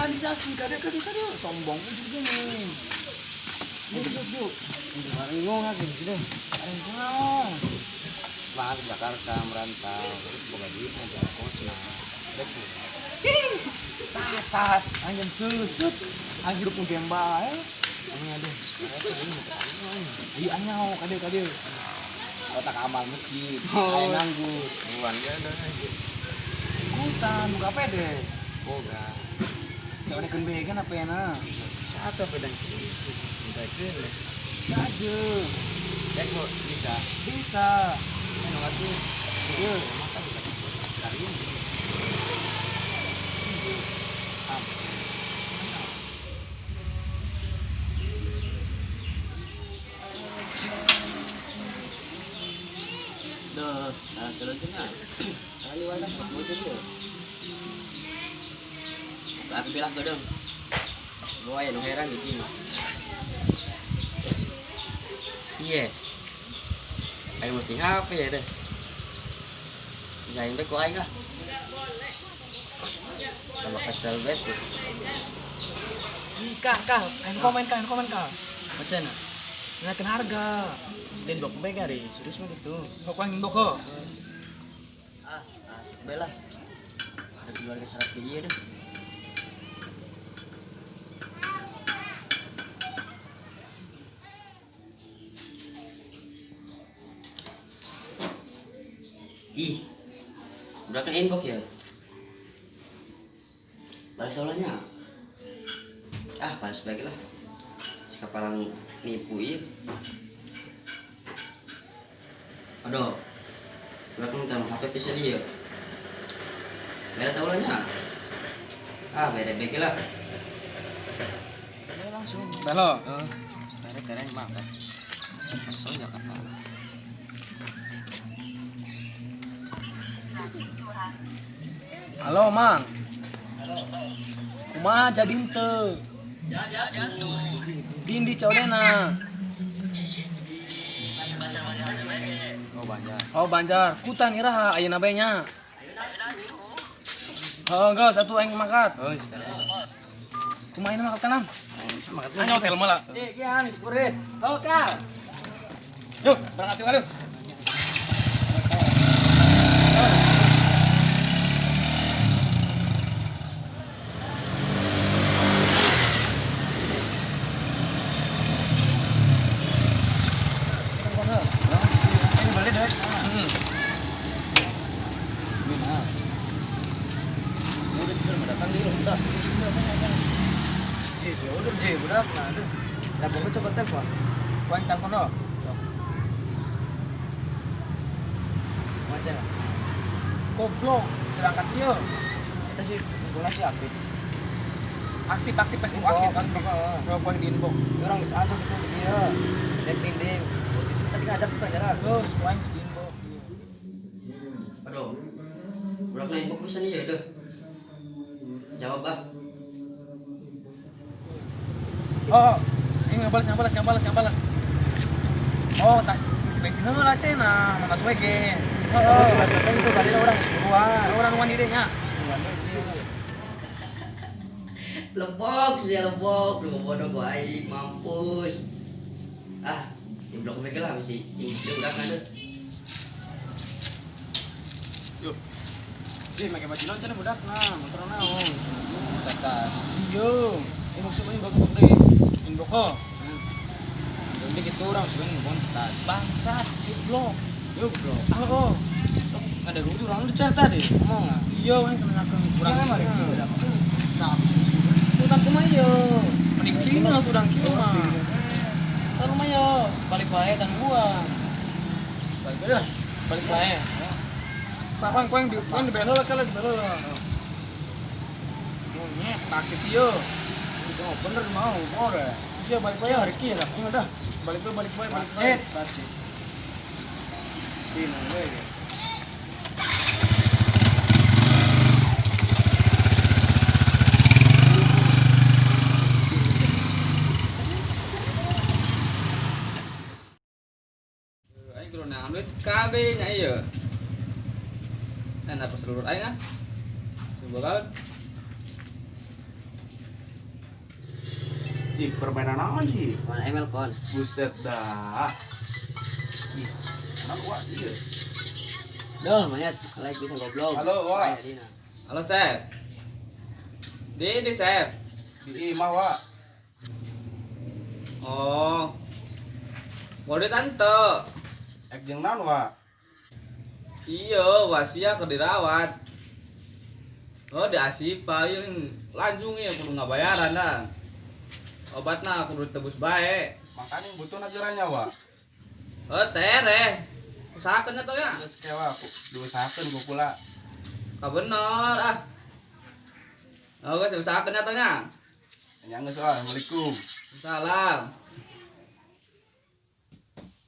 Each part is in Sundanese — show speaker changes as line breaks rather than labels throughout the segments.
Lokalisasi kade kade kade sombong juga nih. Yuk yuk yuk.
Bingung ah di sini.
Aing.
Mah ke Jakarta merantau, boga duit aja kos nah. Rek.
Sasat, anjing susut. Aing hidup untuk yang baik.
Ini ada
Ayo anyau kade kade.
Otak amal masjid,
Oh.
aing nganggur. Buan dia ada.
Ikutan buka pede.
Boga.
Cewek kan began apa ya na?
Satu apa dan kisi. Minta kene.
Aja.
Rek mau bisa.
Bisa.
Anu atuh.
Iya.
Maka bisa kali ini.
Am.
Duh, nah selanjutnya kali wadah motor dia. Aku bilang dong. Gua ya heran gitu. Iya. Ayo mesti HP ya deh. Jain bae ku aing lah. Tambah kesel bet tuh.
Ih, kah, kah, ayo komen kah, ayo komen kah.
Macam mana?
Naikin harga.
Den bok bae kari, serius mah gitu.
Kok yang inbox kok?
Ah, asik bae lah. Ada keluarga syarat biaya deh. Ih, udah kan inbox ya? Balas soalnya. Ah, balas baik lah. Si kapalang nipu iya. Aduh, udah kan minta HP bisa dia. Beda tahu lahnya. Ah, beda baik lah.
Ya langsung.
Belo.
Heeh. Bere tereng makan. Kesel Jakarta.
Halo, Mang. Kumaha jadi henteu? Dindi codena.
Oh banyak.
Oh, Banjar. Kutan iraha ayeuna bae nya. Oh, enggak, satu aing mangkat.
Oh, sekarang.
Kumaha ini mangkat kanam?
Sama
Hanya hotel malah.
Eh, ya, nih sepure. Oh, kal.
Yuk, berangkat yuk, aduh.
Ini beli deh. Mina. Udah bener datang di rumah. Ji, udah ji, budak. Nah, aduh. Lah, gua coba telepon.
Kuan telepon lo.
Macam.
Goblok, berangkat ieu.
Kita sih sekolah sih aktif.
Aktif aktif Facebook
Inbox,
aktif aktif.
heeh.
Kalau kuan di inbox.
Orang geus aja gitu di dia. Saya dinding. Tadi ngajak ke Banjaran.
Terus kuan di inbox.
Aduh, udah kena inbox bisa nih ya udah. Jawab ah.
Oh, ini ngebalas ngebalas ngebalas ngebalas. Oh, tas isi bensin heula lah cenah, mana masuk ge.
Terus sudah seteng itu kali orang geus buruan.
Orang nuan di nya.
Lebok sih lebok, lu bodoh gua aing mampus. Ah, di blok mereka lah mesti. Ini udah kan deh.
Yuk. Ji, make baju naon cenah budak nah, motor naon. Kata.
Iya.
Eh, maksudnya inbox deui.
Inbox kok.
Jadi gitu orang sebenarnya kontak.
Bangsat, goblok.
Yuk, bro.
Halo.
Ada guru orang lu cari tadi, ngomong ah.
Iya, kan kena kurang.
Iya, mari. Nah,
Tutan kumaha ieu? Mending kina tudang kieu mah. Taruh mah yo, balik bae dan gua.
balik dah.
Balik bae. Pak kuang kuang di kuang di belo lah kalau di belo lah. Monyet takit ieu.
Itu bener mau, mau deh.
Siap balik bae.
Ya hari kira, ini udah.
Balik bae balik bae balik bae.
Pacet, pacet. Ini gue.
Aing kudu naon duit KB nya ieu. Nah, apa seluruh aing ah. Coba.
Jik, permainan naon sih?
Kon ML kon.
Buset dah. Ih, kenapa wak sih ya?
Duh, monyet, like bisa goblok.
Halo, Wak.
Ayo, Dina.
Halo, Sep. Di Sep.
Di imah wak.
Oh. Mau duit tante.
Ek jeung naon wak?
Iya, wasia ke dirawat. Oh, di Asipa yang lanjung ya kudu ngabayaran dah. Obatna kudu ditebus bae.
Makanya butuh najaranya wak.
Oh, tereh. Usahakeun atuh ya.
Geus ke wak, diusahakeun ku kula.
Ka bener ah. Oh, geus usahakeun atuh nya.
Nya geus wak, Assalamualaikum.
Salam.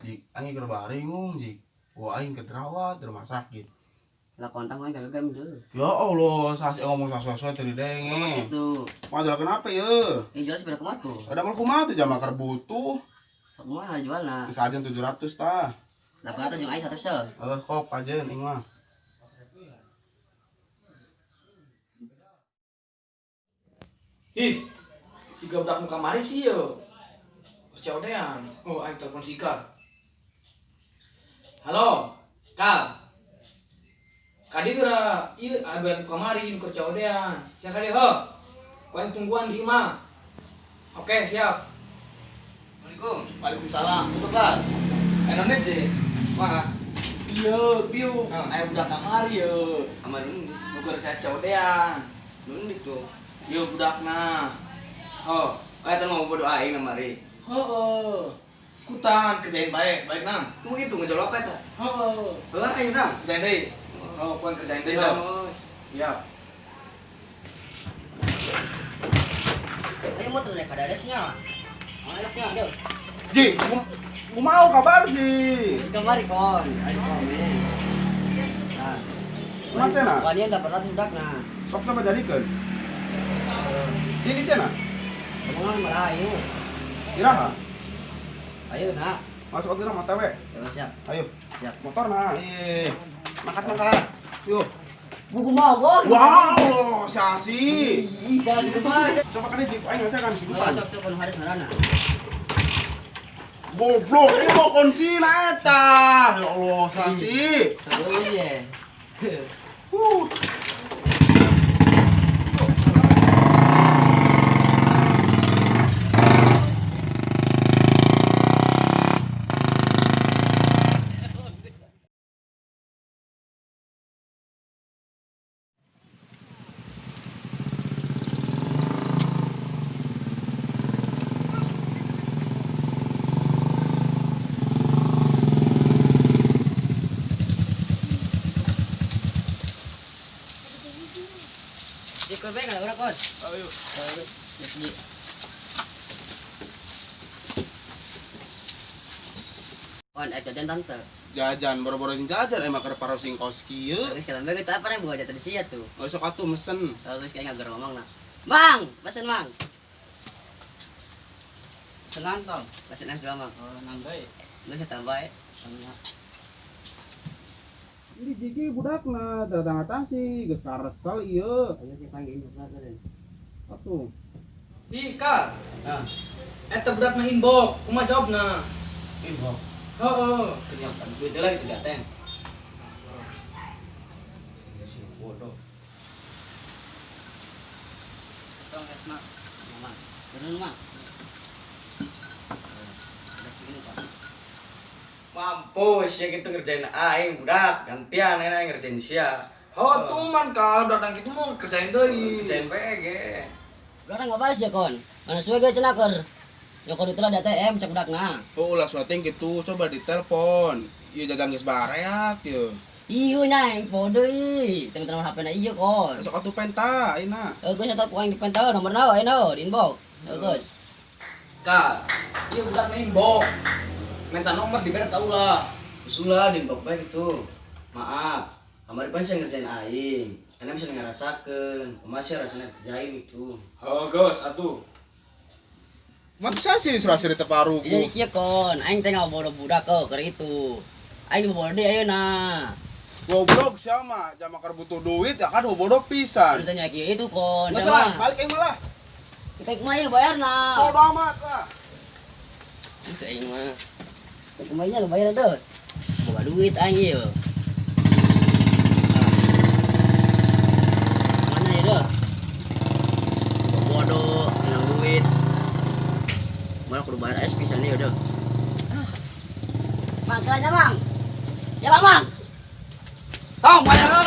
Jik, aing keur baringung Jik. Wah, aing keur dirawat di rumah sakit.
Lah kontak mah kagak game deh.
Ya Allah, sasi ngomong sasua tadi denge.
Itu.
Majalah kenapa ya?
Ini jual sepeda kumaha tuh?
Ada mau kumaha tuh jama keur butuh.
Kumaha jualna?
Geus aja 700 tah.
800 jeung aing 100 se.
Eh, kok aja ing mah.
Ih, si budak muka mari sih yo. Terus codean. Oh, aing telepon si Kal. Halo, Kal. Kadi geura ieu aya muka mari nu keur codean. Sia kadi ho. Ku aing tungguan di imah. Oke, siap.
Assalamualaikum.
Waalaikumsalam. Tutup Kal.
Enone je. Wah,
Iya, biu.
Ah.
Aya budak kamari yo.
amar nundi.
Nu keur saya codean.
Nundi tuh.
Ieu budakna. Oh,
Oh, eta mau bodoh aing amari.
heeh. Kutan kerjain baik, baik nang.
Kamu gitu ngejolok eta.
Heeh.
Heeh, ayo nang.
Kerjain deui. Oh, kuan kerjain deui.
Sudah,
ho.
Bos.
Siap.
Ayo motor rek kadadesnya. Oh, enaknya aduh.
Ji, gua mau kabar sih.
Kemari kon. Ayo komen. Nah.
Kumaha cenah?
Wanian 800 budakna.
Sok coba jadikeun. Ini cenah.
Omongan malah ayo.
Iraha.
Ayo nak.
Masuk ke rumah TW.
Ya siap.
Ayo.
Siap.
Motor nah, ih. Mangkat mangkat. Yuk.
Buku mau gua.
Wow, loh, sasi.
Ih, jangan kumaha.
Coba kali Jik, aing aja kan sih.
Sok coba nu haris ngaranna.
Goblok, ini mau kunci na eta. Ya Allah, sasi.
Terus ya. Ikut bae kalau kon.
Ayo.
Terus, jadi. Kon, jajan tante.
Jajan, boro-boro jajan emang keur parosing kaos kieu.
Terus kalau mbak itu apa nih buat jatuh di sia tuh.
Oh, sok atuh mesen.
Terus kayak nggak ngomong nah. Bang, pesen bang. Pesen tong, pesen es dua bang.
Oh, nang bae.
Lu saya tambah ya.
Ini Jiki budakna datang atasi geus karesel ieu.
Ayo sih panggil ini.
Atuh.
Ih, Kal.
Ah,
Eta budakna inbox, kumaha jawabna?
inbox.
Heeh.
Kenyang kan duit lagi tidak tem. Si bodoh. Tong es mak. Mama. Turun mak. Udah segini kok.
Mampus ya gitu ngerjain aing budak, gantian aing ngerjain sia.
Oh, tuman Kal, datang gitu mau kerjain deui.
Ngerjain PG.
Udah nggak balas ya kon. Mana suwe ge cenah keur. Ya kon itulah di ATM cek budakna.
Oh, ulah suating gitu, coba ditelepon. Ieu jajan geus bareak ieu.
Iyo nya yang podo ih. Teman-teman HP na iyo kon.
Sok atuh penta ayeuna.
Eh geus eta ku aing dipenta nomor naon ayeuna di inbox. Eh geus.
Kal, ieu budakna inbox. Minta nomor dibere tau lah.
Usulah di inbox bae gitu. Maaf, kamari pan saya ngerjain aing. Karena bisa ngerasakeun, kumaha sih rasanya kerjain itu.
Oh, geus atuh.
Masa sih surah-suri teparuku.
Iya kieu kon, aing teh ngabodoh budak ke keur itu. Aing dibodoh deui ayeuna.
Goblok siapa? Jama keur butuh duit ya kan bodoh pisan.
Anu tanya kieu itu kon.
Nggak salah, balik aing malah.
Kita kumaha ieu bayarna?
Bodo amat lah.
Aing mah. Kumaha nya bayar deh. Boga duit aing ieu. Ah. Mana ya deh? Bodoh, menang duit. Malah kudu bayar es pisan ieu deh. Mang, kelanya, Mang. Ya lah, Mang.
Tong bayar.